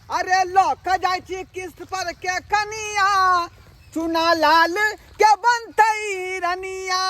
अरे लऽ कऽ जाइ छी किस्त पर के कनिया, चुना लाल के बनतै रनिया।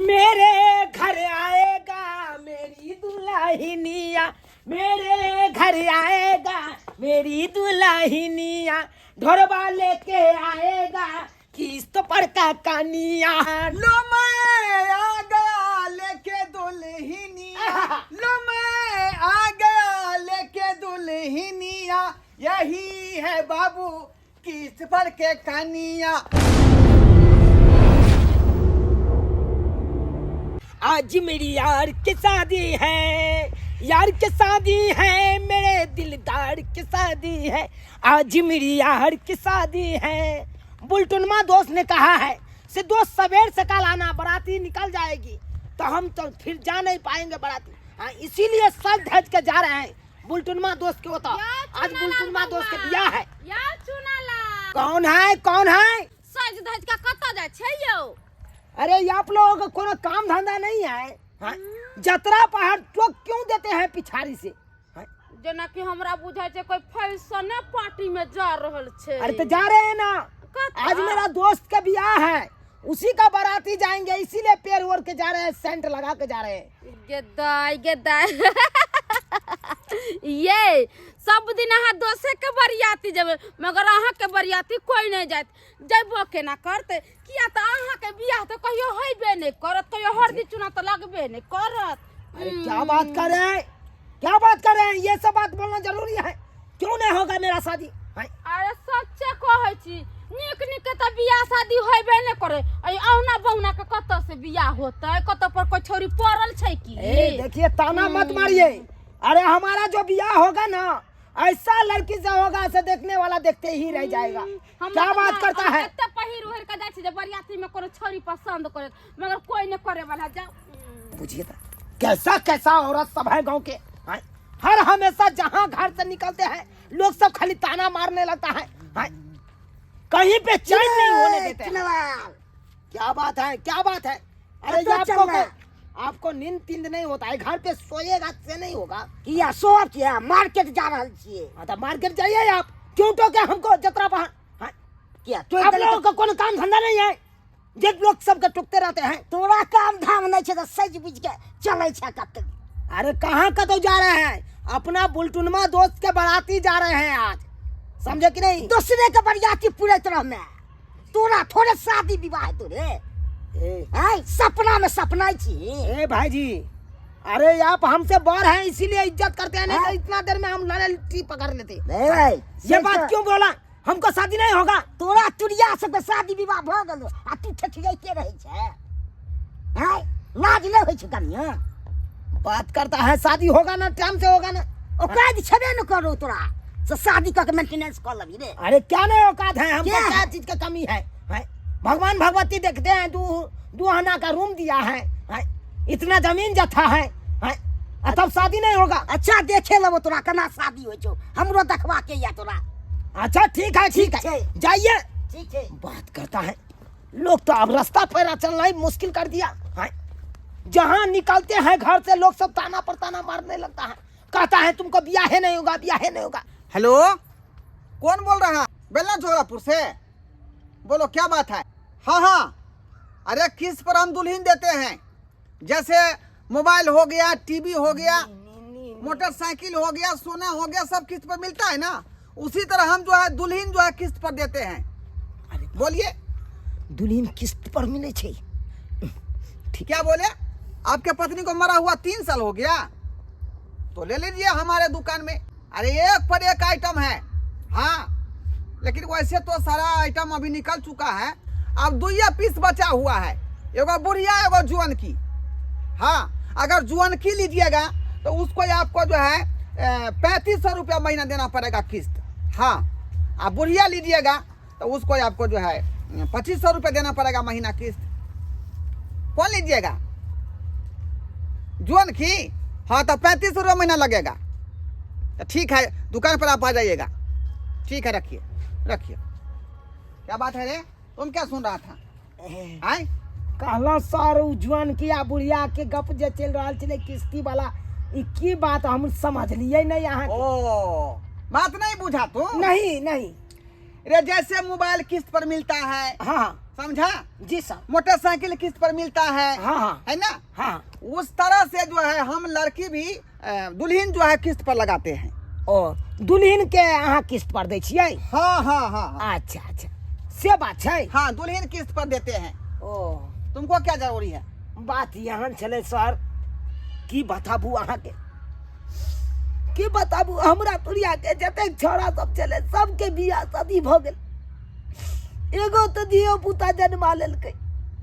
मेरे घर आएगा मेरी दुल्हनिया, मेरे घर आएगा मेरी दुल्हनिया, ढोरबा लेके आएगा किस्त पर का कनिया। लो मैं आ गया लेके दुल्हनिया, लो मैं आ गया लेके दुल्हनिया, यही है बाबू किस्त पर के कनिया। आज मेरी यार की शादी है, यार की शादी है, मेरे दिलदार की शादी है, आज मेरी यार की शादी है। बुलटुनमा दोस्त ने कहा है से दोस्त सवेर से कल आना, बराती निकल जाएगी तो हम तो फिर जा नहीं पाएंगे बराती। हाँ, इसीलिए सज धज के जा रहे हैं बुलटुनमा दोस्त के होता। या आज चुनालाल बुलटुनमा दोस्त के बउआ। बियाह है। या चुनालाल। कौन है, कौन है? सज धज के कतऽ जाइ छै यौ? अरे ये आप लोगों का कोनो काम धंधा नहीं है? हाँ? जतरा पहाड़ टोक क्यों देते हैं पिछाड़ी से? हाँ? जेनाकि हमरा बुझाइ छै कोई फैशने पार्टी में जा रहल छै। अरे तो जा रहे हैं ना, कतऽ? आज मेरा दोस्त का ब्याह है, उसी का बाराती जाएंगे, इसीलिए पेड़ ओढ़ के जा रहे हैं, सेंट लगा के जा रहे हैं। गेदाय गेदाय, ये सब दिन अहाँ दोसे के बरियाती जेबै, मगर अहाँ के बरियाती कोई नहीं जात। जेबो केना करतै? किया तऽ अहाँ के बियाह तऽ कहियो होइबे नहीं करत, कहियो हरदी चूना तऽ लगबे नहीं करत। अरे क्या बात कर रहे हैं, क्या बात कर रहे हैं, ये सब बात बोलना जरूरी है? क्यों नहीं होगा मेरा शादी? हैं? अरे सच्चे कहै छी, नीक नीक के तऽ बियाह शादी होइबे नहीं करे, अई औना बौना के कतऽ से बियाह होतै? कतऽ पर कोई छौरी पड़ल छै की? ए देखिए, ताना मत मारिए। अरे हमारा जो बियाह होगा ना, ऐसा लड़की से होगा, ऐसे देखने वाला देखते ही रह जाएगा। हम क्या बात करता है? एते पहिर ओढ़ के जाइ छी जे बरियाती में कोनो छौरी पसंद करे, मगर कोई नहीं करे वाला। जाओ। बुझिए तो कैसा कैसा औरत सब है गांव के, हैं? हर हमेशा जहाँ घर से निकलते हैं लोग सब खाली ताना मारने लगता है, हैं? कहीं पे चैन नहीं होने देते हैं। चुनाव। क्या बात है, क्या बात है? अरे कतौ ये आपको चलना? आपको नींद तींद नहीं होता है? घर पे सोएगा से नहीं होगा? किया सोब किया, मार्केट जा रहल छियै। हाँ तो मार्केट जाइए आप, क्यों टोके हमको जतरा पहाड़? हाँ? किया टोकि आप देलक? लोगों का कोनो काम धंधा नहीं है, जे लोग सबके टोकते रहते हैं। तोरा काम धाम नहीं छै तऽ सजि बुझि के चलै छै कतौ। अरे कहाँ कतौ जा रहे हैं, अपना बुलटुनमा दोस्त के बाराती जा रहे हैं आज, समझे कि नहीं? दोसरे के बरियाती पुरैत रहमे, तोरा थोड़े शादी विवाह हेतौ रे। ए, आँय, सपना में सपनाइ छी। ए भाई जी, अरे आप हमसे बड़ हैं इसीलिए इज्जत करते हैं, नहीं तो हाँ? इतना देर में हम लड़े पकड़ लेते। नहीं भाई, ये बात क्यों बोला? हमको शादी नहीं होगा? तोरा तुरिया सबके शादी विवाह भऽ गेलो आ तू ठेठियाइते रहै छै। आँय, लाज नहि होइ छै कनिया? बात करता है, शादी होगा ना, टाइम से होगा ना। औकात छेबे न करो तोरा से शादी कऽ के मेंटेनेंस कऽ लेबही रे। अरे क्या नहीं औकात है हमको? क्या? क्या चीज का कमी है, है? भगवान भगवती देखते हैं, दू दुहाना का रूम दिया है, है? इतना जमीन जथा है, है? आ तब शादी नहीं होगा? अच्छा देखे लेबो तोरा केना शादी होइ छौ, हमरो देखबा के या तोरा। अच्छा ठीक है, ठीक ठीक है, छै। जाइए। ठीक छै। बात करता है लोग तो अब रास्ता पैरा चलना ही मुश्किल कर दिया है। जहाँ निकलते हैं घर से लोग सब ताना पर ताना मारने लगता है, कहता है तुमको ब्याह ही नहीं होगा, ब्याह ही नहीं होगा। हेलो, कौन बोल रहा है? बेलना जोरापुर से बोलो, क्या बात है? हाँ हाँ, अरे किस पर हम दुल्हन देते हैं, जैसे मोबाइल हो गया, टीवी हो गया, मोटरसाइकिल हो गया, सोना हो गया, सब किस्त पर मिलता है ना, उसी तरह हम जो है दुल्हन जो है किस्त पर देते हैं। अरे बोलिए। दुल्हन किस्त पर मिले छे? क्या बोले? आपके पत्नी को मरा हुआ 3 साल हो गया, तो ले लीजिए हमारे दुकान में। अरे एक पर एक आइटम है। हाँ, लेकिन वैसे तो सारा आइटम अभी निकल चुका है, अब दुइया पीस बचा हुआ है, एगो बुढ़िया एगो जुअन की। हाँ, अगर जुअन की लीजिएगा तो उसको आपको जो है 3500 रुपया महीना देना पड़ेगा किस्त। हाँ, आप बुढ़िया लीजिएगा तो उसको आपको जो है 2500 रुपया देना पड़ेगा महीना किस्त। कौन लीजिएगा? जुअन की? हाँ, तो 3500 रुपया महीना लगेगा। तो ठीक है, दुकान पर आप आ जाइएगा। ठीक है, रखिए रखिए। क्या बात है रे, तुम क्या सुन रहा था? आय। कहलहुँ सर, उ जुआन की आ बुढ़िया के गप जे चलि रहल छलै किस्ती वाला, ई की बात हम समझलियै नहि अहाँ। ओ बात नहीं बुझा तू? नहीं नहीं। रे जैसे मोबाइल किस्त पर मिलता है, हाँ समझा, जी सर। मोटरसाइकिल किस्त पर मिलता है, हाँ हाँ है ना, हाँ। उस तरह से जो है हम लड़की भी दुल्हन जो है किस्त पर लगाते हैं। ओ दुल्हन के अहाँ किस्त पर दै छियै? हाँ हाँ हाँ हाँ। अच्छा अच्छा, से बात छै। हाँ, दुल्हन किस्त पर देते हैं। ओ तुमको क्या जरूरी है? बात एहन छलै सर, की बताबू अहाँके, की बताबू, हमरा तुरिया के जतेक छौड़ा सब छलै सबके बियाह शादी भऽ गेल, एगो तऽ धियो पुता जन्मा लेलकै।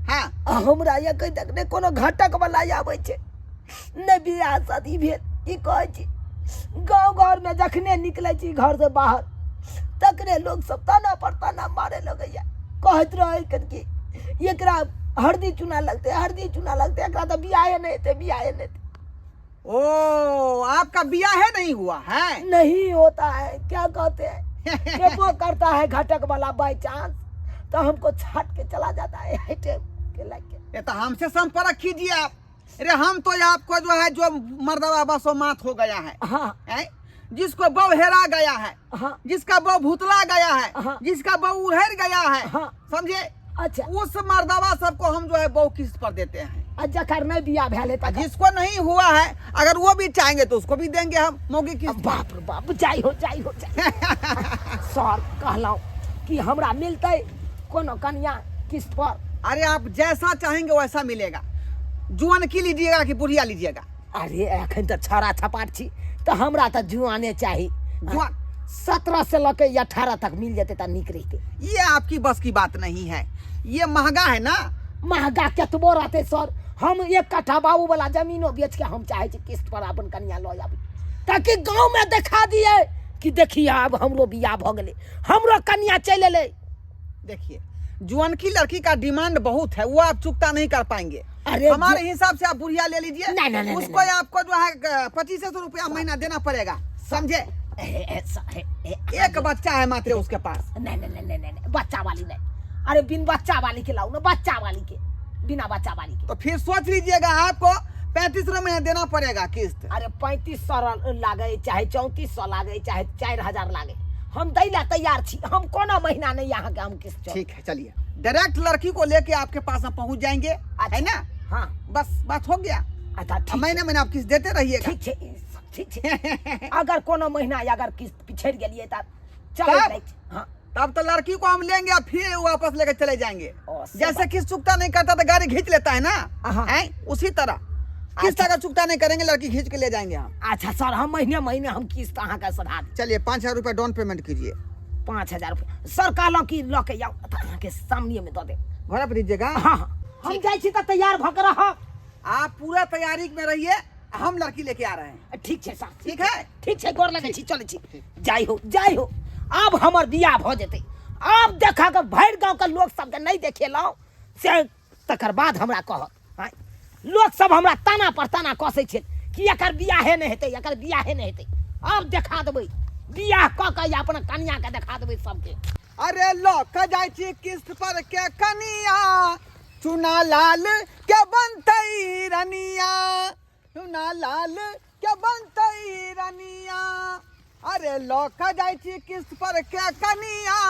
हाँ। आ हमरा एखन तक नहि कोनो घटक वाला आबै छै, नहि बियाह शादी भेल। की कहै छी, गाँव घरमे जखने निकलै छी घरसँ बाहर तखने लोक सब ताना पर ताना मारे लगैया, कहैत रहै कि एकरा हरदी चूना लगतै, हरदी चूना लगतै, एकरा तऽ बियाहे नहि हेतै, बियाहे नहि हेतै। ओ आपका बियाह है नहीं हुआ है? नहीं होता है, क्या कहते हैं, ये वो करता है घटक वाला बाई चांस तो हमको छाट के चला जाता है हटे के लाके। ये तो हमसे संपर्क कीजिए आप। अरे हम तो आपको जो है जो मर्दवा बसो मात हो गया है, हाँ, है? जिसको बहू हेरा गया है, हाँ, जिसका बहू भूतला गया है, हाँ, जिसका बहू उहर गया है, हाँ, समझे, अच्छा, उस मर्दवा सबको हम जो है बहू किस्त पर देते हैं। आ जकर नहीं बियाह भेल है तकर। जिसको नहीं हुआ है अगर वो भी चाहेंगे तो उसको भी देंगे हम मौगी किस्त। बाप रे बाप, जाई हो जाई हो जाई। सर कहलहुँ कि हमरा मिलतै कोनो कन्या किस्त पर? अरे आप जैसा चाहेंगे वैसा मिलेगा, जुआन की लीजिएगा कि बुढ़िया लीजिएगा? अरे एखन तऽ छौड़ा छपाट छी तऽ हमरा तऽ जुआने चाही। जुआन 17 से लऽ के 18 तक मिल जेतै तऽ नीक रहितै। ये आपकी बस की बात नहीं है, ये महंगा है ना। महंगा केतबो रहतै सर, हम 1 कट्ठा बाबू वाला जमीनो बेच के हम चाहे छी किस्त पर अपन कन्या लऽ आबी, ताकि गाँव में देखा दिए कि देखिए आब हमरो बियाह भऽ गेलै, हमरो कन्या चलि एलै। देखिए जुआन की लड़की का डिमांड बहुत है, वो आप चुकता नहीं कर पाएंगे। अरे हमारे हिसाब से आप बुढ़िया ले लीजिए, नहीं, नहीं, नहीं, उसको नहीं। आपको जो है 2500 रुपया महीना देना पड़ेगा, समझे? एक बच्चा है मात्र उसके पास। नहीं नहीं नहीं नहीं नहीं, बच्चा वाली नहीं, अरे बिन बच्चा वाली के लाओ ना, बच्चा वाली के, बिना बच्चा वाली के। तो फिर सोच लीजिएगा, आपको 3500 महीना देना पड़ेगा किस्त। अरे 3500 लागे चाहे 3400 लागे चाहे 4000 लागे, हम दै ला तैयार छी, हम कोनो महीना नहीं यहाँ के हम किस्त। ठीक है चलिए, डायरेक्ट लड़की को लेके आपके पास हम पहुंच जाएंगे। अच्छा, है ना? हाँ बस बात हो गया। अच्छा ठीक, महीने महीने आप किस्त देते रहिएगा। ठीक है ठीक है। अगर कोनो महीना अगर किस्त पिछड़ गेलिए तब चल, हाँ तब तो लड़की को हम लेंगे और फिर वापस लेके चले जाएंगे। जैसे किस्त चुकता नहीं करता तो गाड़ी खींच लेता है ना, है उसी तरह किस्त अगर चुकता नहीं करेंगे लड़की खींच के ले जाएंगे हम। अच्छा सर, हम महीने महीने हम किस्त अहाँ का सधा। चलिए 5000 रुपया डाउन पेमेंट कीजिए। 5000 रुपया सर कहलहुँ कि लऽ के आउ तऽ अहाँके सामने में दऽ देब। घर पर दीजिएगा। हाँ हाँ, हम जाइ छी तऽ तैयार भऽ के रहब। आप पूरा तैयारी में रहिए, हम लड़की लेके आ रहे हैं। ठीक है सर, ठीक है ठीक है, गोर लगे छी, चलै छी। जाइ हो जाइ हो, आब हमर बियाह भऽ जेतै। आब देखा के भरि गाँव के लोक सबके नहीं देखेलहुँ से तकर बाद हमरा कहत। हाँ, लोक सब हमरा ताना पर ताना कसै छै कि एकर बियाहे नहि हेतै, एकर बियाहे नहि हेतै। आब देखा देबै, बियाह कऽ के अपना कनिया के देखा देबै सबके। अरे लऽ के जाइ छी किस्त पर के कनिया, चुना लाल के बनतै रनिया, चुना लाल के बनतै रनिया। अरे लऽ के जाइ छी किस्त पर के कनिया,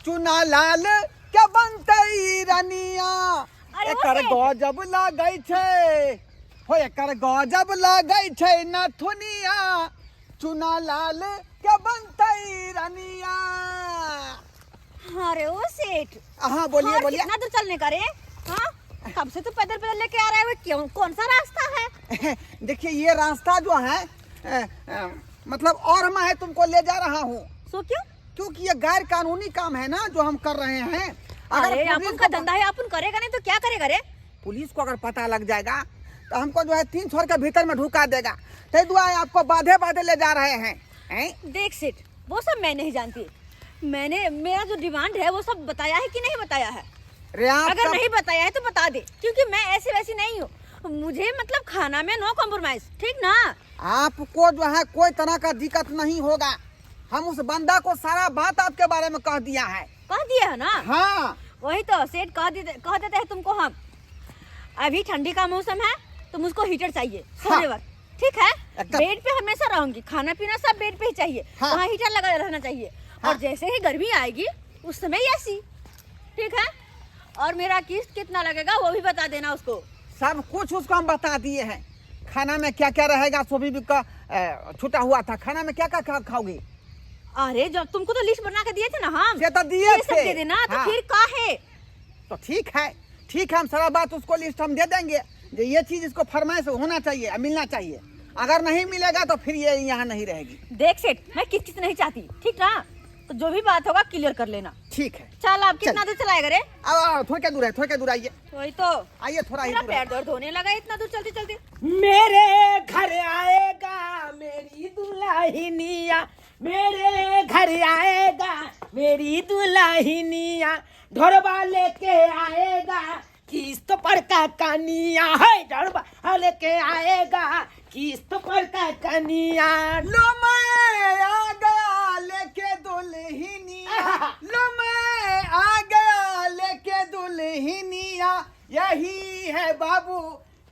चुना लाल के बनतै रनिया। एकर गजब लगै छै हो, एकर गजब लगै छै नथुनिया, चुना लाल के बनतै रनिया। अरे ओ सेठ, हाँ बोलिए बोलिए। कितना दूर चलने का रे? हाँ कब से तू पैदल पैदल लेके आ रहा है, क्यों कौन सा रास्ता है? देखिए ये रास्ता जो है मतलब और मैं तुमको ले जा रहा हूँ। सो क्यों? क्योंकि ये गैर कानूनी काम है ना जो हम कर रहे हैं। अगर अरे अपन का धंधा है, अपन करेगा नहीं तो क्या करेगा रे? पुलिस को अगर पता लग जाएगा तो हमको जो है 3 छोर के भीतर में ढुका देगा। तो दुआ आपको बाधे बाधे ले जा रहे हैं, हैं? देख सेठ, वो सब मैं नहीं जानती, मैंने मेरा जो डिमांड है वो सब बताया है कि नहीं बताया है? अगर नहीं बताया है तो बता दे, क्योंकि मैं ऐसी वैसी नहीं हूँ, मुझे मतलब खाना में नो कॉम्प्रोमाइज, ठीक ना? आपको जो है कोई तरह का दिक्कत नहीं होगा, हम उस बंदा को सारा बात आपके बारे में कह दिया है। कह दिया है ना? हाँ वही तो सेठ कह देते हैं तुमको हम। अभी ठंडी का मौसम है तो मुझको हीटर चाहिए सोने वक्त। ठीक है। एकदम। बेड पे हमेशा रहूंगी, खाना पीना सब बेड पे ही चाहिए। हाँ। वहाँ हीटर लगा रहना चाहिए। हाँ। और जैसे ही गर्मी आएगी उस समय एसी, ठीक है। और मेरा किस्त कितना लगेगा वो भी बता देना उसको। सब कुछ उसको हम बता दिए हैं। खाना में क्या क्या रहेगा सो भी का छूटा हुआ था। खाना में क्या क्या खाओगे? अरे जब तुमको तो लिस्ट बना के दिए थे ना हम, से तो दिए ये सब थे। दे देना तो। हाँ। फिर का है? तो ठीक है, ठीक है, हम सारा बात उसको लिस्ट हम दे देंगे। जो ये चीज इसको फरमाइश होना चाहिए, मिलना चाहिए। अगर नहीं मिलेगा तो फिर ये यहाँ नहीं रहेगी। देख सेठ, मैं किस चीज नहीं चाहती, ठीक ना? तो जो भी बात होगा क्लियर कर लेना। ठीक है। चल अब कितना दूर चलाएगा रे? आओ, थोड़ा क्या दूर है, थोड़ा क्या दूर आइए। वही तो, आइए थोड़ा ही मेरा दूर है। पैर दर्द होने लगा इतना दूर चलते चलते। मेरे घर आएगा मेरी दुल्हनिया, मेरे घर आएगा मेरी दुल्हनिया, ढोरबा लेके आएगा किस्त पर का कनिया है, ढोरबा लेके आएगा किस्त पर का कनिया। लो मैं आ गया लेके दुल्हनिया, लो मैं आ गया लेके दुल्हनिया, यही है बाबू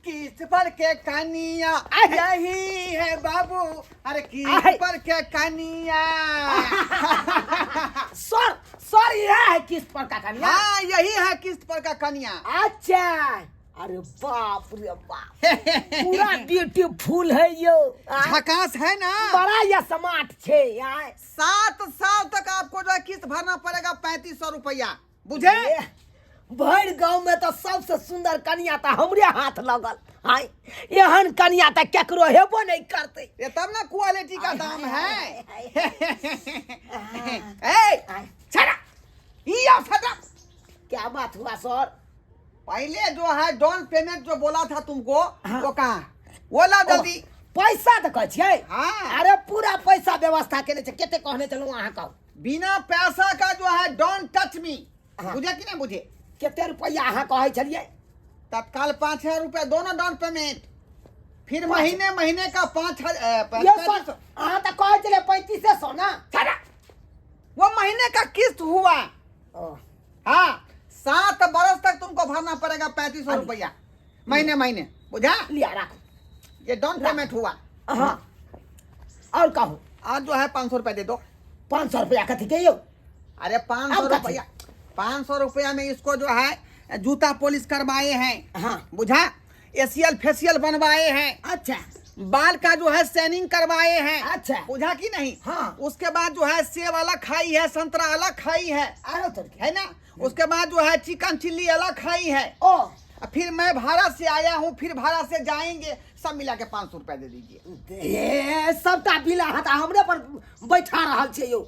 किस्त पर के कनिया, यही है बाबू अरे किस्त पर के कनिया। सर सर यह है किस्त पर का कनिया? हाँ यही है किस्त पर का कनिया। अच्छा, अरे बाप रे बाप, पूरा ब्यूटीफुल है यो। झकास है ना? बड़ा या स्मार्ट छे यार। 7 साल तक आपको जो है किस्त भरना पड़ेगा 3500 रुपया, बुझे? भरि गांव में तो सबसे सुंदर कनिया तो हमरे हाथ लगल। हाय, एहन कनिया तो केकरो हेबो नहीं करते। ये तब ना क्वालिटी का दाम है। ए छड़ा ये फटा। क्या बात हुआ सर? पहले जो है डाउन पेमेंट जो बोला था तुमको। हाँ। वो कहाँ? वो ला जल्दी। पैसा तो कहै छियै? हाँ। अरे पूरा पैसा व्यवस्था केने छै, कते कहने चलू अहाँ कहू। बिना पैसा का जो है don't touch me. हाँ। बुझे कि नहीं बुझे? कते रुपया अहाँ कहै छलियै? तत्काल 5000 रुपया दोनों डाउन पेमेंट, फिर महीने महीने का 5000। ये सर अहाँ तो कहै छलियै 3500 ना? छड़ा, वो महीने का किस्त हुआ। हाँ, 7 बरस तक तुमको भरना पड़ेगा 3500 रुपया महीने महीने, बुझा? लिया राखू। ये डाउन पेमेंट हुआ। हाँ, और कहू। आज जो है 500 रुपया दे दो। 500 रुपया कथी के यौ? अरे 500 रुपया, 500 रुपया में इसको जो है जूता पॉलिश करवाए हैं। हाँ। बुझा? एशियल फेशियल बनवाए हैं। अच्छा। बाल का जो है शैनिंग करवाए हैं। अच्छा। बुझा कि नहीं? हाँ। उसके बाद जो है सेब अलग खाई है, संतरा अलग खाई है, आरो तो है ना? उसके बाद जो है चिकन चिल्ली अलग खाई है। ओ फिर मैं भारत से आया हूँ, फिर भारत से जाएंगे, सब मिला के 500 रुपया दे दीजिए। सबटा बिल अहाँ तऽ हमरे पर बैठा रहल छै यौ।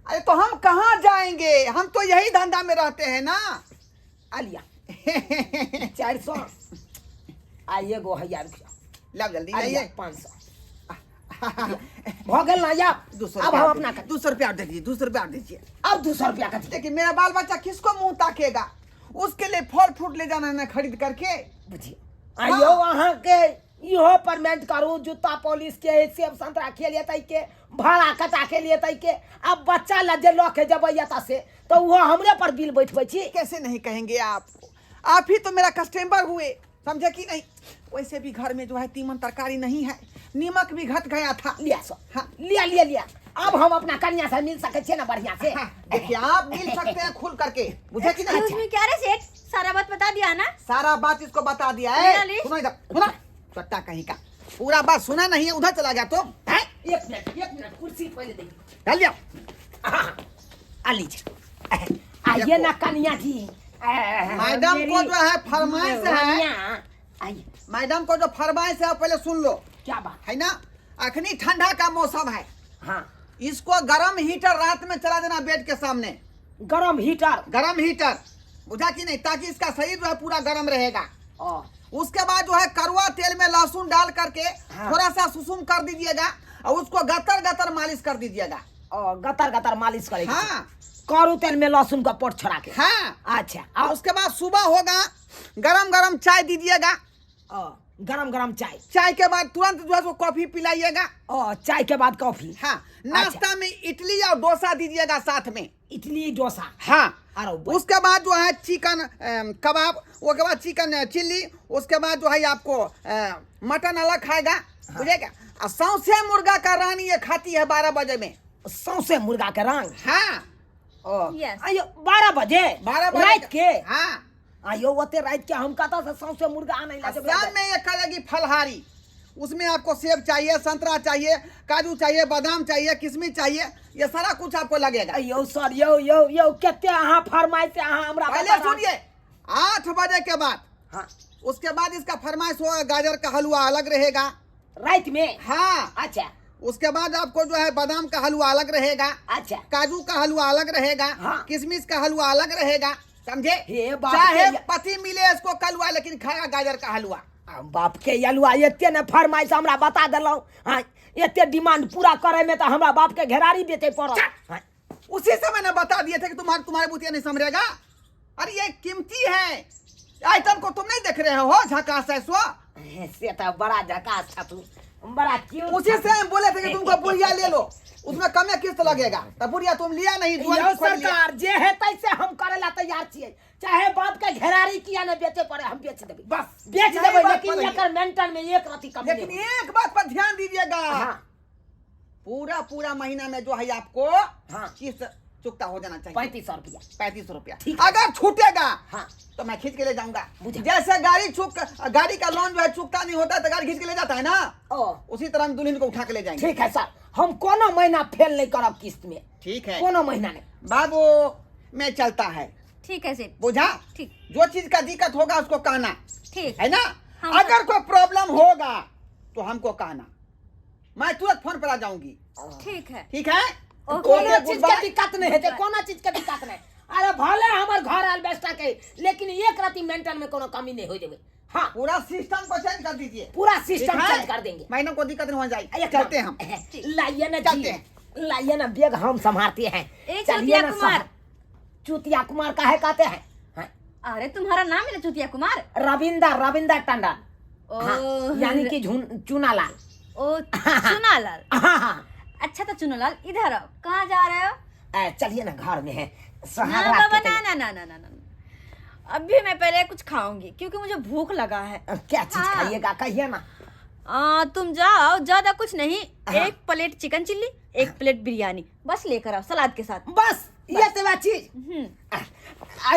अरे तो हम कहाँ जाएंगे, हम तो यही धंधा में रहते हैं ना। आलिया 400 आ एगो 1000 रुपया लाओ जल्दी लाइए। 500 भऽ गेल ना? या 200। अब हम अपना 200 रुपया दीजिए, 200 रुपया दीजिए। अब 200 रुपया का? देखिए मेरा बाल बच्चा किसको मुंह ताकेगा, उसके लिए फल फ्रूट ले जाना ना खरीद करके। बुझिए आइयो अहाँ के इहो पेमेंट करू, जूता पॉलिश के, सेब संतरा खेलिए तै के, भाड़ा कटा के लिए तै के। अब बच्चा ला जे लऽ के जबै एतऽ से तो उहो हमरे पर बिल बैठबै छी। कैसे नहीं कहेंगे आपको, आप ही तो मेरा कस्टमर हुए, समझे कि नहीं? वैसे भी घर में जो है तीमन तरकारी नहीं है, नीमक भी घट गया था। लिया सो। हाँ। लिया लिया लिया। अब हम अपना कन्या से मिल सके छियै ना बढ़िया से? हाँ, देखिए आप मिल सकते हैं खुल करके, बुझे कि नहीं? उसमें क्या रे सेठ, सारा बात बता दिया ना? सारा बात इसको बता दिया है। मेरा सुनो इधर, सुना चट्टा कहीं का पूरा बात सुना नहीं है, उधर चला गया तुम। हैं? एक मिनट, एक मिनट, कुर्सी पहले देखिए। चल जाओ। आ लीजिए, आइए ना कन्या जी। मैडम को जो है फरमाइश है, आइए मैडम को जो फरमाइश है पहले सुन लो। क्या बात है ना? अखनी ठंडा का मौसम है। हाँ। इसको गरम हीटर रात में चला देना बेड के सामने। गरम हीटर? गरम हीटर, बुझा कि नहीं? ताकि इसका शरीर जो है पूरा गरम रहेगा। उसके बाद जो है कड़वा तेल में लहसुन डाल करके हाँ। थोड़ा सा सुसुम कर दीजिएगा और उसको गतर गतर मालिश कर दीजिएगा। गतर गतर मालिश करेगा? हाँ। करू तेल में लहसुन का पोट छोड़ा के? हाँ। अच्छा। और उसके बाद सुबह होगा गरम गरम चाय दीजिएगा। गरम गरम चाय। चाय के बाद तुरंत जो है वो कॉफी पिलाइएगा। चाय के बाद कॉफी। हाँ। नाश्ता में इडली और डोसा दीजिएगा साथ में। इडली डोसा? हाँ। अरे उसके बाद जो है चिकन कबाब, उसके बाद चिकन चिल्ली, उसके बाद जो है आपको मटन अलग खाएगा। बुझे क्या? आ सौंसे मुर्गा का रानी ये खाती है 12 बजे में। सौंसे मुर्गा के रंग। हाँ। ओ Yes. आयो 12 बजे? 12 बजे। रात के? हाँ। आयो ओते रात के हम कतऽ से सौंसे मुर्गा आनै आ ला जेबै? शाम में ये करेगी फलहारी, उसमें आपको सेब चाहिए, संतरा चाहिए, काजू चाहिए, बादाम चाहिए, किशमिश चाहिए, ये सारा कुछ आपको लगेगा। यौ सर, यौ यौ यौ, कते अहाँ फरमाइश से अहाँ हमरा पहले बता रहल- सुनिए, 8 बजे के बाद, हाँ। उसके बाद इसका फरमाइश होगा, गाजर का हलवा अलग रहेगा रात में। हाँ। अच्छा। उसके बाद आपको जो है बादाम का हलवा अलग रहेगा। अच्छा। काजू का हलवा अलग रहेगा। हाँ। किशमिश का हलवा अलग रहेगा, समझे? हे बाप चाहे के- पति मिले इसको कलवा, लेकिन खाया गाजर का हलवा। आ, बाप के हलवा एते ने फरमाइश हमरा बता देलहुँ। हाँ, एते डिमांड पूरा करे में तो हमरा बाप के घेरारी बेचे पड़त। हाँ। उसी समय ने बता दिए थे कि तुम्हारे तुम्हारे बुतिया नहीं समझेगा। अरे ये कीमती है आइटम को तुम नहीं देख रहे हो, झकास है सो। से तो बड़ा झकास था तू, बड़ा क्यूट। उसी से हम बोले थे कि तुमको बुढ़िया ले लो, उसमें कमे किस्त लगेगा, तो बुढ़िया तुम लिया नहीं, जुआन यौ खोल लिया। सरकार जे है तैसे हम करे ला तैयार छियै, चाहे बाप के घेरारी किया ने बेचे पड़े, हम बेच देबै, बस बेच यही देबै, बात लेकिन पर है। एकर मेंटल में एक रति कमी लेकिन नहीं होई। एक बात पर ध्यान दीजिएगा। हाँ। पूरा पूरा महीना में जो है आपको हाँ। किस्त चुकता हो जाना चाहिए। 3500 रुपया। 3500 रुपया। ठीक। अगर छूटेगा हाँ। तो मैं खींच के ले जाऊंगा। बुझा। जैसे गाड़ी का लोन जो है चुकता नहीं होता तो गाड़ी खींच के ले जाता है ना, ओ। उसी तरह हम दुल्हन को उठा के ले जाएंगे। ठीक है सर, हम कोनो महीना फेल नहीं करब किस्त में। ठीक है। कोनो महीना नहीं। बाबू मैं चलता है। ठीक है सेठ। बुझा? ठीक। जो चीज का दिक्कत होगा उसको कहना। ठीक है ना? हाँ। अगर कोई प्रॉब्लम होगा तो हमको कहना, मैं तुरंत फोन पर आ जाऊंगी। ठीक है। ठीक है? ओके। कोनो ओके, चीज के गुड बाय। दिक्कत नहीं हेतै, कोनो चीज के दिक्कत नहीं। अरे भले हमर घर एल्बेस्टर के, लेकिन एक रति मेंटल में कोनो कमी नहीं हो जेबै। हाँ। पूरा सिस्टम को चेंज कर दीजिए। पूरा सिस्टम ठीक है? चेंज कर देंगे, महीनों को दिक्कत नहीं हो जाएगी। एकदम। चलते हैं हम। लाइए ना, चलते जी। हैं। लाइए ना बैग, हम संभालते हैं। ए, चलिए चुतिया ना कुमार। साहब। चुतिया कुमार काहे कहते हैं? हाँ? अरे तुम्हारा नाम है ना चुतिया कुमार? रविंदर, रविंदर टंडन। ओ, हाँ, यानी कि चूनालाल। ओ चुनालाल। हाँ, हाँ। अच्छा तो चुनालाल इधर आओ, कहाँ जा रहे हो? चलिए ना घर में है। ना सुहागरात बाबा, के ना ना ना ना ना ना, अभी मैं पहले कुछ खाऊंगी क्योंकि मुझे भूख लगा है। क्या चीज हाँ। खाइएगा कहिए ना। तुम जाओ, ज्यादा कुछ नहीं, हाँ। एक प्लेट चिकन चिल्ली, एक प्लेट बिरयानी बस लेकर आओ सलाद के साथ। बस ये तो चीज।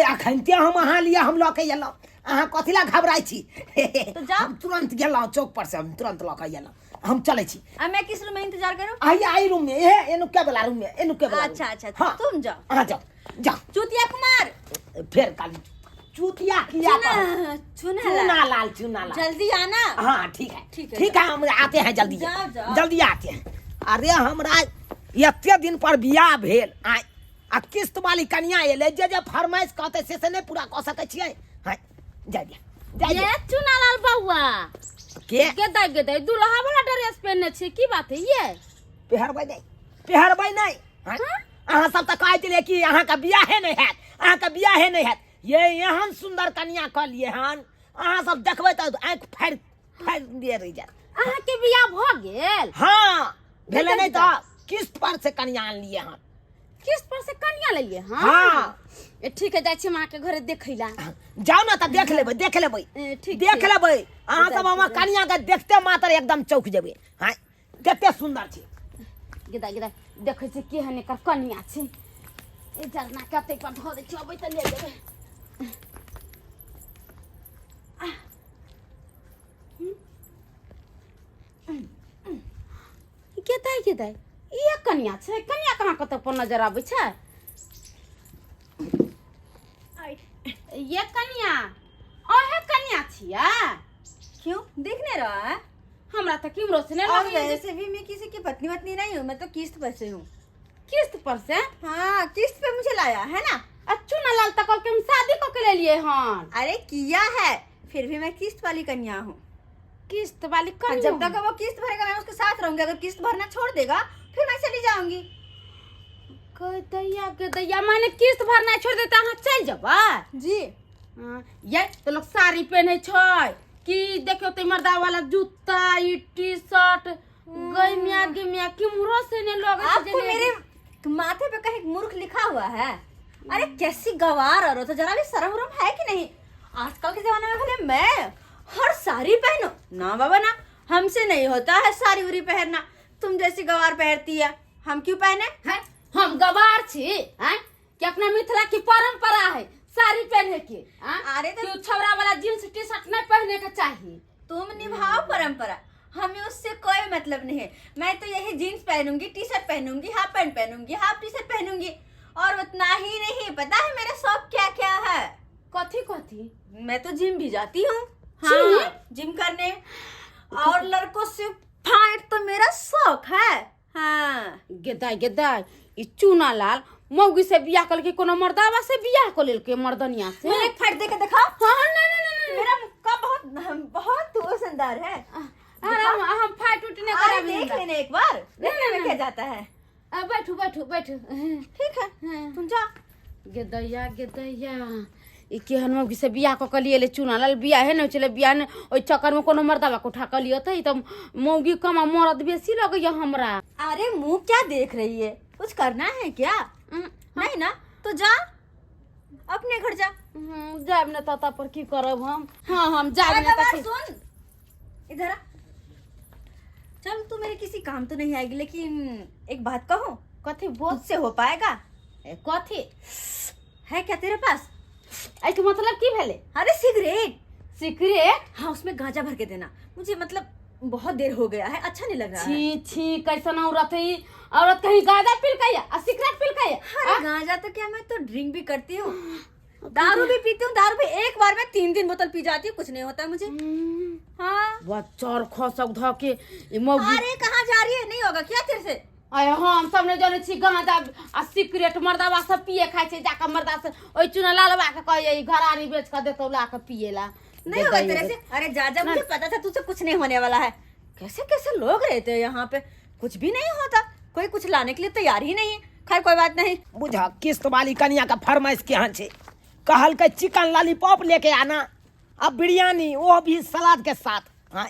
अखनते हम अहाँ लिए हम लऽ के एलहुँ, अहाँ कथी ला घबराइ छी? तो जाओ। हम तुरंत गेलहुँ चौक पर से, हम तुरंत लऽ के एलहुँ, हम चलै छी। अब मैं किस रूम में इंतजार करूँ? आइए आई रूम में, ए एनुके वाला रूम में, एनुके वाला अच्छा, रूम। अच्छा, अच्छा, हाँ। तुम जाओ। हाँ, जाओ जाओ। चुतिया कुमार। फिर काली चुतिया किया चुना, चुना चुना लाल, चुना लाल। जल्दी आना। हाँ ठीक है, ठीक है, ठीक है, हम आते हैं जल्दी, जाओ, जाओ। जल्दी आते हैं। अरे हमरा एते दिन पर बियाह भेल, आय आ किस्त वाली कनिया एलै, जे जे फरमाइश कहतै से नहीं पूरा कऽ सकै छियै। हाँ, जाय दिया, जाय दिया। ये चुनालाल बउआ के गेदाय गेदाय दुल्हा वाला ड्रेस पहनने छी, की बात है ये? पेहरबै नहीं, पेहरबै नहीं। हाँ? अहाँ सब तऽ कहै छलियै कि अहाँके बियाहे नहीं हैत, अहाँके बियाहे नहीं हैत, ये एहन सुंदर कनिया कऽ लिए हन, अहाँ सब देखबै तऽ आँखि फाड़ि फाड़ि दिए रहि जायत। अहाँके बियाह भऽ गेल? हाँ भेलै नहीं तऽ किस्त पर से कनिया आनलियै हन। किस्त पर से कनिया लेलियै? हाँ। हाँ। ए, ठीक है, जाइ छी हम अहाँके घरे देखै ला। जाउ ने तऽ देख लेबै, देख लेबै। ए, ठीक देख छै। लेबै। अहाँ सब हमर कनिया के देखते मात्र एकदम चौक जेबै। हाँ, कते सुंदर छै। गेदा गेदा देखै छी केहन एकर कनिया छै। ए जरना कते पर धऽ दै छी, अबै तऽ ले जेबै। गेदाय गेदाय इहे कनिया छै? कनिया कहाँ कतऽ पर नजर आबै छै? ये कनिया अहे कनिया छियै? क्यों दिख नहीं रहा है? हमरा तऽ किमरो से नहि और लगैया जे वैसे भी मैं किसी की पत्नी वत्नी नहीं हूँ, मैं तो किस्त पर से हूँ। किस्त पर से? हाँ किस्त पे मुझे लाया है ना। आ चुनालाल तऽ कहलकै हम शादी कऽ के लेलियै हन। अरे किया है, फिर भी मैं किस्त वाली कन्या हूँ। किस्त वाली हाँ, कन्या? जब तक वो किस्त भरेगा मैं उसके साथ रहूंगी, अगर किस्त भरना छोड़ देगा फिर मैं चली जाऊंगी। दैया के दैया, माने किस्त भरना छोड़ देता अहाँ चलि जेबै? जी। हाँ, ये तो लोग साड़ी पहने छै कि देखियो ते मर्दा वाला जूता ई टी शर्ट गैमिया गिमिया किम्हरो से ने लगै छै आपको जे मेरे माथे पे कहीं मूर्ख लिखा हुआ है? अरे कैसी गवार औरत हो, जरा भी शर्म उरम है कि नहीं? आजकल के जमाने में भले मैं हर साड़ी पहनो ना बाबा ना, हमसे नहीं होता है साड़ी उरी पहनना, तुम जैसी गवार पहनती है, हम क्यों पहने? हैं? हम गवार छी हैं कि अपना मिथिला की परंपरा है साड़ी पहने के। हैं? अरे तो- कि उ छौरा वाला जींस टी शर्ट नहीं पहने के चाहिए। तुम निभाओ परंपरा, हमें उससे कोई मतलब नहीं है। मैं तो यही जीन्स पहनूंगी, टी शर्ट पहनूंगी, हाफ पैंट पहनूंगी, हाफ टी शर्ट पहनूंगी। और उतना ही नहीं, पता है मेरा शौक क्या क्या है? कथी कथी? मैं तो जिम भी जाती हूँ। जिम? हाँ, जिम करने, और लड़कों से फाइट तो मेरा शौक है। हाँ। गेदाय गेदाय, ई चूना लाल मौगी से बियाह कलके, कोनो मर्दावा से बियाह क लेलके मर्दनिया से। मुझे एक फाइट दे के दिखाओ। हाँ, ना ना ना ना। मेरा मुक्का बहुत बहुत वजनदार है। अरे हम फाइट उट नहीं अरे कराबी देख हमरा। लेना एक बार, देखने में ना, क्या ना। जाता है। आ, बैठू बैठू बैठू। ठीक है, हाँ। तुम जा। गेदैया गेदैया, ई केहन मौगी से बियाह कऽ के लिए चूना लाल, बियाहे नहि छलै, बियाह नहि, ओहि चक्करमे कोनो मर्दावा के उठा कऽ लिअ तऽ ई तऽ मौगी कम आ मरद बेसी लगैया हमरा। अरे मुंह क्या देख रही है, कुछ करना है क्या? नहीं ना, तो जा अपने घर जा। जायब ने तता पर की करब हम? हाँ, हम जायब अरे ने गवार, तऽ सुन इधर आ। चल, तू मेरे किसी काम तो नहीं आएगी, लेकिन एक बात कहूँ? कथी बोल? तुझसे हो पाएगा? ए, कथी? है क्या तेरे पास? एहिके मतलब की भेलै? अरे सिगरेट। सिगरेट? हाँ, उसमें गांजा भर के देना मुझे, मतलब बहुत देर हो गया है, अच्छा नहीं लग रहा है। छी छी, कैसन औरत है ई? औरत कहीं गांजा पिलकै आ सिगरेट पिलकै? अरे गांजा तो क्या, मैं तो ड्रिंक भी करती हूँ, दारू भी पीती हूँ। दारू भी एक बार में 3-3 बोतल पी जाती हूँ, कुछ नहीं होता मुझे। हाँ। बच्चर खसक धऽ के ई मौगी। अरे कहाँ जा रही है, नहीं होगा क्या तेरे से? अरे हम सब नहि जनै छी गांजा आ सिगरेट मर्दावा सब पिए खाइ छै, जाकऽ मर्दा से ओहि चूना लालवा के कहैया ई घरारी बेच कऽ देतौ ला कऽ पिए ला। नहीं होगा तेरे से। अरे जा जा, मुझे पता था तुझसे कुछ नहीं होने वाला है। कैसे कैसे लोग रहते हैं यहाँ पे, कुछ भी नहीं होता, कोई कुछ लाने के लिए तैयार ही नहीं है। खैर कोई बात नहीं। बुझा किस्त वाली कनिया का फरमाइश केहन छै, कहलकै चिकन लॉलीपॉप लेके आना आ बिरयानी, वो भी सलाद के साथ। हाँ,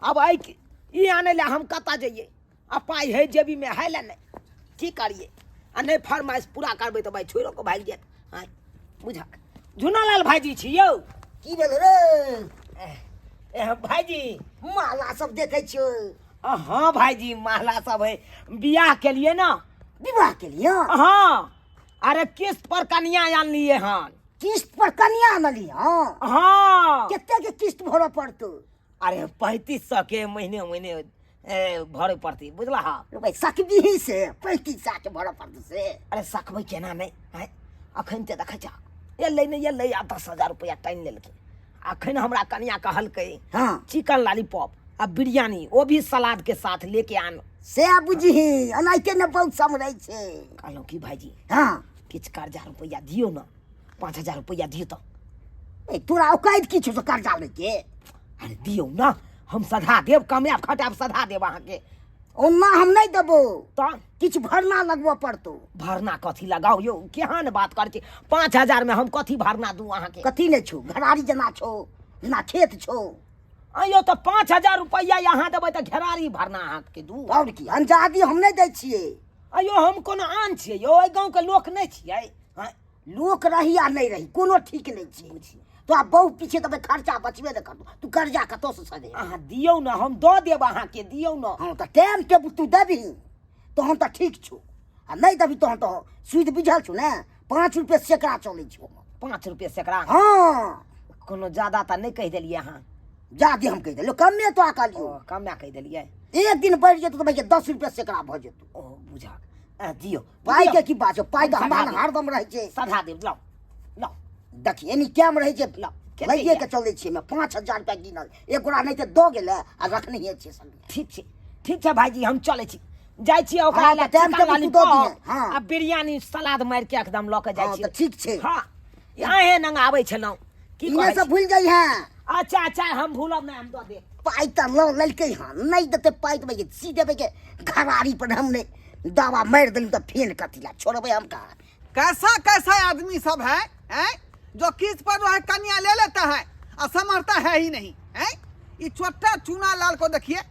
अब एहि ई आनै लए हम कतऽ जइयै? आ पाइ है जेबी में है ले नहि, की करियै? आ नहि फरमाइश पूरा करबै तऽ भाइ छोड़िओ कऽ भागि जायत। हाँ, बुझा झुनालाल भाइजी छी यौ। की भेल रे? ए, भाइजी। माला सब देखै छियौ। हाँ भाइजी, माला सब है, बियाह के लिए ना। विवाह के लिए? हाँ, अरे किस्त पर कनिया आनलिए हन। किस्त पर कनिया आनलिए? हाँ। हाँ। कते के किस्त भरऽ पड़तौ? अरे 3500 के महीने महीने भरे पड़तै, बुझला? हाँ। रे भाइ, सकबिही से 3500 के भरऽ पड़तौ से? अरे सकबै केना नहि? आँय, अखन तऽ देखै छह, एलै नहि एलै आ 10,000 रुपैआ टानि लेलकै। अखन हमरा कनिया कहलकै हाँ। चिकन लॉलीपॉप आ बिरयानी, वो भी सलाद के साथ लेके आन। से बुझही, एनाहिते ने बहुत समरै छै। कहलहुँ की भाइजी? हाँ। किछु कर्जा रुपैआ दियौ ने, 5,000 रुपैआ दियौ तऽ। ए, तोरा औकात की छौ से कर्जा लैके? अरे दियौ ने, हम सधा देब, कमायब खटायब सधा देब अहाँके। ओना हम नहि देबौ। तऽ? किछु भरना लगबऽ पड़तौ। भरना कथी लगाउ यौ, केहन बात करै छी? 5,000 मे हम कथी भरना दू अहाँके? कथी नहि छौ, घरारी जेना छौ, जेना खेत छौ। अयो तऽ 5,000 रुपैआ अहाँ देबै तऽ घेरारी भरना अहाँके दू? आओर की, अंजादी हम नहि दै छियै। अयो हम कोनो आन छियै यौ? एहि गाँवके लोक नहि छियै? आँय? लोक रही आ नहि रही कोनो ठीक नहि छै। तोरा बहु पीछे तऽ खर्चा बचबे नहि करतौ, तू कर्जा कतऽसँ सधेबही? अहाँ दियौ ने, हम दऽ देब अहाँके, दियौ ने। हँ, तऽ टाइम टेबुल तू देबही तहन तऽ ठीक छौ, आ नहि देबही तहन तऽ सुधि बुझल छौ ने, 5 रुपये सैकड़ा चलै छौ। 5 रुपये सैकड़ा? हाँ। कोनो ज्यादा तऽ नहि कहि देलियै अहाँ? जादे हम कहि देलियौ? कमे तोरा कहलियौ। ओ, कमे कहि देलियै। एक दिन बढ़ि जेतौ तऽ भैया 10 रुपये सैकड़ा भऽ जेतौ। ओ बुझा दियौ। पाइ के की बात छौ, पाइ तऽ सधा हमरा देब। हरदम रहै छै। सधा देब, लाउ लाउ। देखी, एनी टाइम रहै छै। लाउ, कते लैए के चलै छियै, 5,000 रुपया गिनल एक गोरा नहि तऽ दऽ गेलै आ रखनहिए छियै संगे। ठीक छै, ठीक छै भाइजी, हम चलै छी, जाइ छियै ओकरा हाँ, लए तऽ टाइम चिकन टेबुल तू दऽ लॉलीपॉप दिहें, हाँ। आ बिरयानी सलाद मारि के एकदम लऽ के जाइ हाँ, छियै। तऽ ठीक छै। हाँ, अहें नंग आबै छलहुँ की इने कहै सब छी? भूलि जइहें। अच्छा अच्छा, हम भूलब नहि, हम दऽ देब। पाइ तऽ लऽ लेलकै हँ, नहि देतै पाइ तऽ भैया सी देबै के घरारी पर हम नहि दावा मारि देलहुँ तऽ फेन कथी लए छोड़बै हम कहाँ? कैसा कैसा आदमी सब है, हैं? जो किस्त पर जो है कन्या ले लेता है और समझता है ही नहीं, हैं? ये छोटा चूना लाल को देखिए,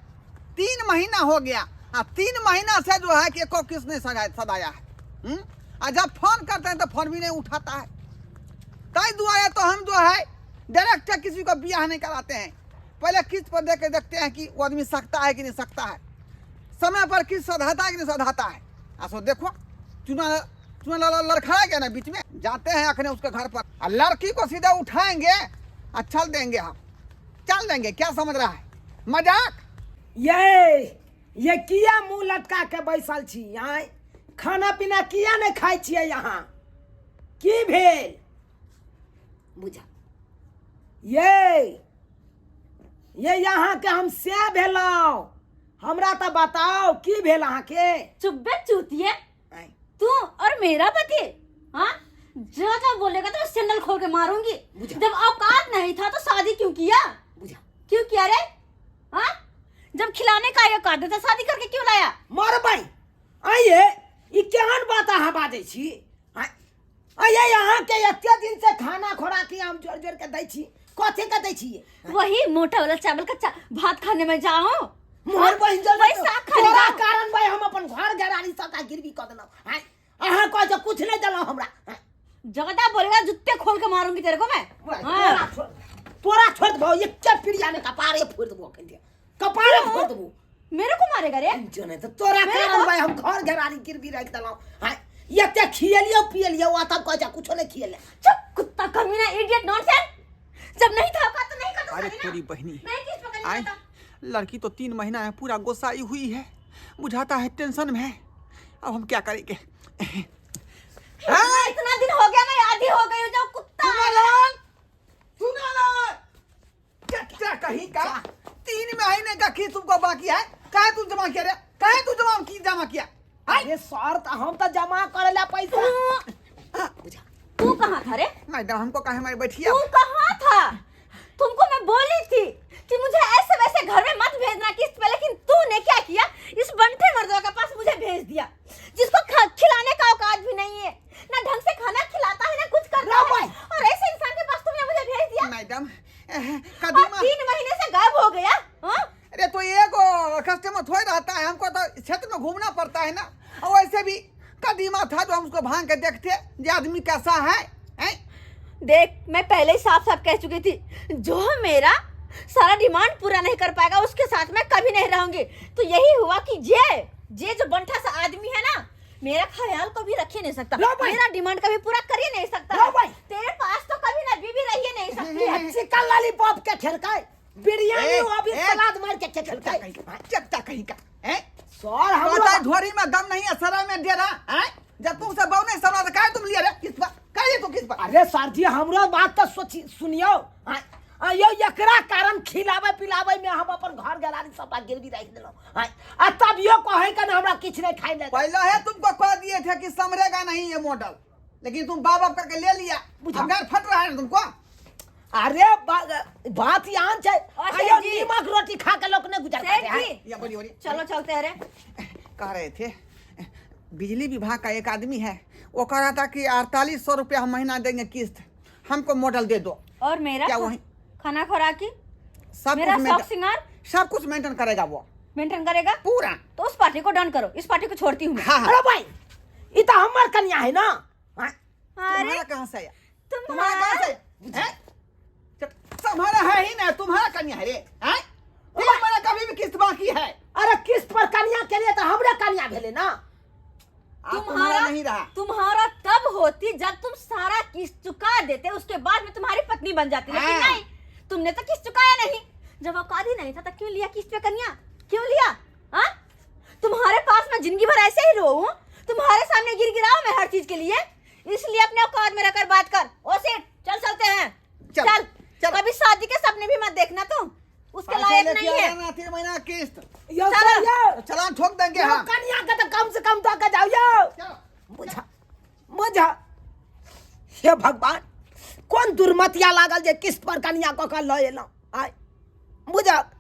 3 महीना हो गया आ 3 महीना से जो है कि एको किस्त नहीं सदाया है। हम्म? आ जब फोन करते हैं तो फोन भी नहीं उठाता है। तय दुआरे तो हम जो है डायरेक्ट किसी को ब्याह नहीं कराते हैं। पहले किस्त पर दे के देखते हैं कि वो आदमी सकता है कि नहीं सकता है, समय पर किस्त सधाता है कि नहीं सधाता है। आ सो देखो चुना चुना लड़खड़ा गया ना बीच में, जाते हैं अखने उसके घर पर और लड़की को सीधा उठाएंगे और चल देंगे, हम चल देंगे। क्या समझ रहा है मजाक? ये किया मुंह लटका के बैसल छी? आय खाना पीना किया नहीं खाइ छियै यहाँ? की भेल बुझा ये यहाँ के हम से भेलहुँ, हमरा तऽ बताओ की भेल अहाँके? चुप बे चूतिए, आँय, तू और मेरा पति। हाँ, ज्यादा बोलेगा तो मैं सैंडल खोल के मारूंगी। बुझा। जब औकात नहीं था तो शादी क्यों किया? बुझा। क्यों किया रे? हाँ, जब खिलाने का औकात था शादी करके क्यों लाया? मरबै आइए, ई केहन बात अहाँ बाजै छी? आँय, आइए अहाँके एते दिन से खाना खोराकी हम जोर जोर के दै छी, कथी के दै छियै? वही मोटा वाला चावल का भात खाने में जाओ। मोहर बहिन जल वही साग खाने तोरा जाओ। कारण भाई हम अपन घर घरारी सबटा गिरवी कऽ देलहुँ। आँय, अहाँ कहै छै कुछ नहि देलहुँ हमरा। आँय, ज्यादा बोलेगा जुत्ते खोल के मारूंगी तेरे को मैं। हाँ। तोरा छोड़, तोरा छोड़ देबौ, एके पिरिया ने कपारे फोड़ि देबौ, अखन के कपारे फोड़ि देबौ। मेरे को मारेगा रे? जने तऽ तोरा मेरे कारण को? भाई हम घर घरारी गिरवी राखि देलहुँ। आँय, एते खिएलियौ पिएलियौ आ तब कहै छै कुछो नहि खिएले। चुप कुत्ता कमीना इडियट नॉनसेंस। जब नहीं था औकात तो नहीं करता अरे शादी ना। तेरी बहनी नहीं किस पकड़ आए लेता। लड़की तो 3 महीना है पूरा गुस्साई हुई है, बुझाता है टेंशन में है। अब हम क्या करेंगे? इतना इतना दिन हो गया मैं आधी हो गई हूँ जो कुत्ता। चुनालाल, चुनालाल, क्या कहीं का 3 महीने का खीस तुमको बाकी है, काहे तू जमा किया रे? काहे तू जमा की जमा किया? अरे सर तऽ हम तऽ जमा करै ला पैसा। तू कहाँ था रे? मैडम हमको काहे मारी बैठिए? तू कहाँ था? तुमको मैं बोली थी कि मुझे ऐसे वैसे घर में मत भेजना किस्त पे, लेकिन तूने क्या किया? इस बंठे मर्दों के पास मुझे भेज दिया, जिसको खिलाने का औकात भी नहीं है, ना ढंग से खाना खिलाता है ना कुछ करता है, और ऐसे इंसान के पास तुमने मुझे भेज दिया। मैडम और कदीमा 3 महीने से गायब हो गया। हाँ? अरे तो एक कस्टमर थोड़ी रहता है, हमको तो क्षेत्र में घूमना पड़ता है ना। और वैसे भी कदीमा था जो हम उसको भांग के देखते ये आदमी कैसा है, हैं? देख मैं पहले ही साफ साफ कह चुकी थी, जो मेरा सारा डिमांड पूरा नहीं कर पाएगा उसके साथ मैं कभी नहीं रहूंगी। तो यही हुआ कि जे जो बंठा सा आदमी है ना, मेरा ख्याल कभी रख ही नहीं सकता, लो भाई। मेरा डिमांड कभी पूरा कर ही नहीं सकता। लो भाई। तेरे पास तो कभी ना बीवी रही ही नहीं सकती है। चिकन लॉलीपॉप के खेलकै बिरयानी, ए, वो भी ए, सलाद मार के खेलकै। चपटा कहीं का, हैं? सर पता हमरा है झोरी में दम नहीं है, सराय में डेरा, हैं? जब तुमसे बहु नहीं समझा तो काहे तुम लिए रे? किस पर? काहे तू किस पर? अरे सर जी हमरो बात तऽ सोची सुनियौ। आय, यौ एकरा कारण खिलाबै पिलाबै में हम अपन घर गरारी सबटा गिरवी राखि देलहुँ। आय, आ तभियो कहै के ने हमरा किछु नहि खाइ ले। पहले है तुमको कह दिए थे कि समरेगा नहीं ये मॉडल, लेकिन तुम बाप बाप करके ले लिया, बुझा। अब घर फट रहा है ना तुमको। अरे बात यहाँ छै, और आयो सेठ जी। नीमक रोटी खा के लोग नहीं गुजर सेठ पाते हैं। जी। या बोलिए, बोलिए। चलो चलते हैं रे। कह रहे थे बिजली विभाग का एक आदमी है, वो कह रहा था कि 4800 रुपया हम महीना देंगे किस्त, हमको मॉडल दे दो। और मेरा क्या वही? खाना खुराकी, सब मेरा कुछ शौक मेंटेन, सिंगार सब कुछ मेंटेन करेगा वो, मेंटेन करेगा पूरा। तो उस पार्टी को डन करो, इस पार्टी को छोड़ती हूँ मैं। हाँ, हाँ। अरे भाई ये तो हमार कन्या है ना। हाँ? अरे तुम्हारा कहाँ से आया? तुम्हारा कहाँ से तुम्हारा आया? हैं? तुम्हारा है ही ना, तुम्हारा कन्या है रे, हैं? तीन महीना कभी भी किस्त बाकी है। अरे किस्त पर कन्या के लिए तो हमरे कन्या भेले ना। आप तुम्हारा नहीं रहा। तुम्हारा तब होती जब तुम सारा किस्त चुका देते, उसके बाद में तुम्हारी पत्नी बन जाती, लेकिन हाँ। नहीं, तुमने तो किस्त चुकाया नहीं। जब औकात ही नहीं था तब क्यों लिया किस्त पे कन्या, क्यों लिया? हाँ, तुम्हारे पास मैं जिंदगी भर ऐसे ही रोऊं, तुम्हारे सामने गिर गिराऊं मैं हर चीज के लिए, इसलिए अपने औकात में रहकर बात कर। ओ सेठ चल चलते हैं, चल, चल, चल। कभी शादी के सपने भी मत देखना तुम, उसके पैसे लायक लेके नहीं है। आना 3 महीना किस्त। यो चलो। सर, यो। चलान ठोक देंगे यो हम। कन्या के तो कम से कम दऽ के जाओ यो। चलो। बुझा बुझा, हे भगवान कोन दुर्मतिया लागल जे किस्त पर कन्या कऽ के लऽ एलहुँ। आय बुझक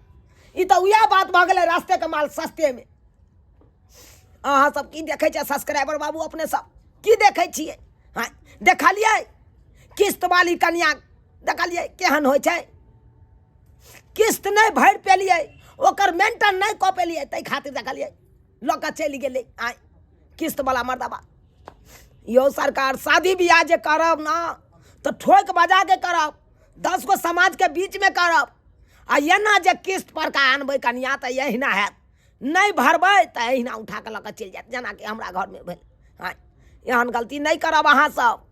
ई तऽ उएह बात भऽ गेलै, रास्ते के माल सस्ते में। अहाँ सब की देखै छियै सब्सक्राइबर बाबू, अपने सब की देखै छियै? हाँ देखलियै किस्त वाली कन्या, देखलियै केहन होइ छै? किस्त नहि भरि पेलियै, ओकर मेंटेन नहि कऽ पेलियै, ताहि खातिर देखलियै लऽ कऽ चलि गेलै। आय किस्त वाला मर्दबा। यौ सरकार, शादी बियाह जे करब ना तऽ ठोकि बजा के करब, 10 गो समाज के बीच में करब। आ एना जे किस्त पर का आनबै कनिया तऽ एहिना हैत, नहि भरबै तऽ एहिना उठा कऽ लऽ कऽ चलि जायत, जेनाकि हमरा घरमे भेल। हँ, एहन गलती नहि करब अहाँ सब।